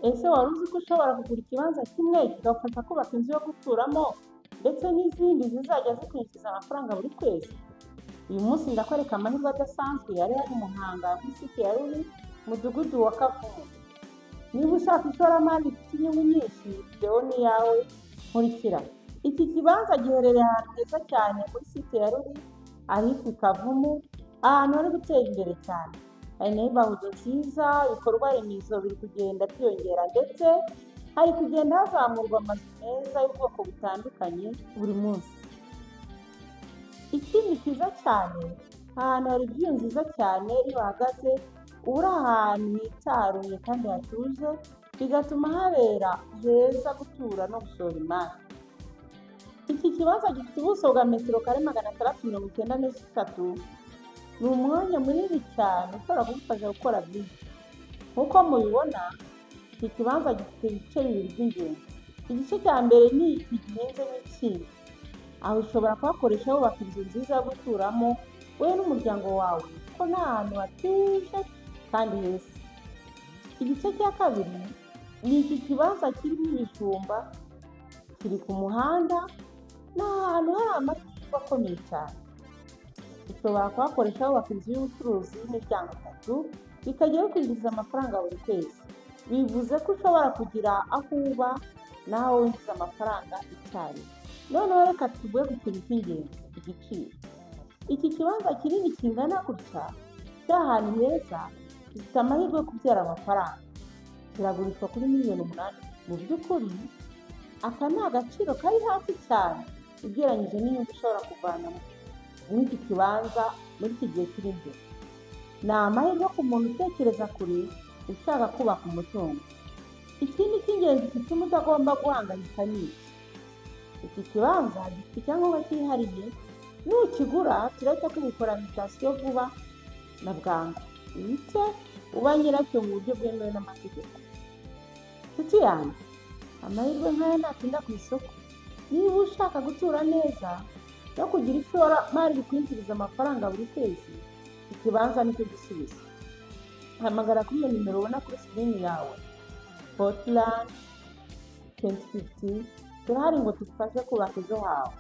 Ese wari uzi ko ushobora kugura ikibanza kimwe kikagufasha kubaka inzu yo guturamo ndetse n'izindi zizajya zikwinjiza amafaranga buri kwezi? Uyu munsi ndakwereka amahirwe adasanzwe yari ari Muhanga, muri site ya Ruri, mudugudu wa Kavumu. Niba ushaka ishoramari rifite inyungu nyinshi, videwo ni iyawe, nkurikira. Iki kibanza giherereye ahantu heza cyane muri site ya Ruri, ahitwa i Kavumu, ahantu hari gutera imbere cyane. Hari neighborhood nziza, ibikorwa remezo biri kugenda byiyongera, ndetse hari kugenda hazamurwa amazu meza y'ubwoko butandukanye buri munsi. Ikindi cyiza cyane, ahantu hari view nziza cyane. Iyo uhagaze uba uri ahantu hitaruye kandi hatuje, bigatuma habera heza gutura no gushora imari. Iki kibanza gifite ubuso bwa metero kare 693. Ni umwanya munini cyane ushobora kugufasha gukora byinshi. Nk'uko mubibona, iki kibanza gifite ibice bibiri by'ingenzi. Igice cya mbere ni iki gihinzemo ibishyimbo. Aho ushobora kuhakoresha wubaka inzu nziza yo guturamo wowe n'umuryango wawe, kuko ni ahantu hatuje kandi heza. Igice cya kabiri ni iki kibanza kirimo ibijumba, kiri ku muhanda, ni ahantu hari amahirwe akomeye cyane. Ushobora kuhakoresha wubaka inzu y'ubucuruzi y'imiryango itatu, bikajya bikwinjiriza amafaranga buri kwezi. Bivuze ko ushobora kugira aho uba n'aho winjiza amafaranga icyarimwe. Noneho reka tuvuge ku kintu cy'ingenzi, igiciro. Iki kibanza kinini kingana gutya, kiri ahantu heza, gifite amahirwe yo kubyara amafaranga, kiragurishwa kuri miliyoni 8. Mu by'ukuri aka ni agaciro kari hasi cyane ugereranyije n'inyungu ushobora kuvana muri iki kibanza muri iki gihe kiri imbere. Ni amahirwe ku muntu utekereza kure, ushaka kubaka umutungo. Ikindi cy'ingenzi gituma utagomba guhangayika ni iki: iki kibanza gifite icyangombwa cyihariye. Nukigura turahita tubikora mutation vuba na bwangu, uhite uba nyiracyo mu buryo bwemewe n'amategeko. Nshuti yanjye, amahirwe nk'aya ntatinda ku isoko. Niba ushaka gutura neza no kugira ishoramari rikwinjiriza amafaranga buri kwezi, ikibanza nicyo gisubizo. Hamagara kuri iyo nimero ubona kuri screen yawe. Portland 2050, turahari ngo tugufashe kubaka ejo hawe.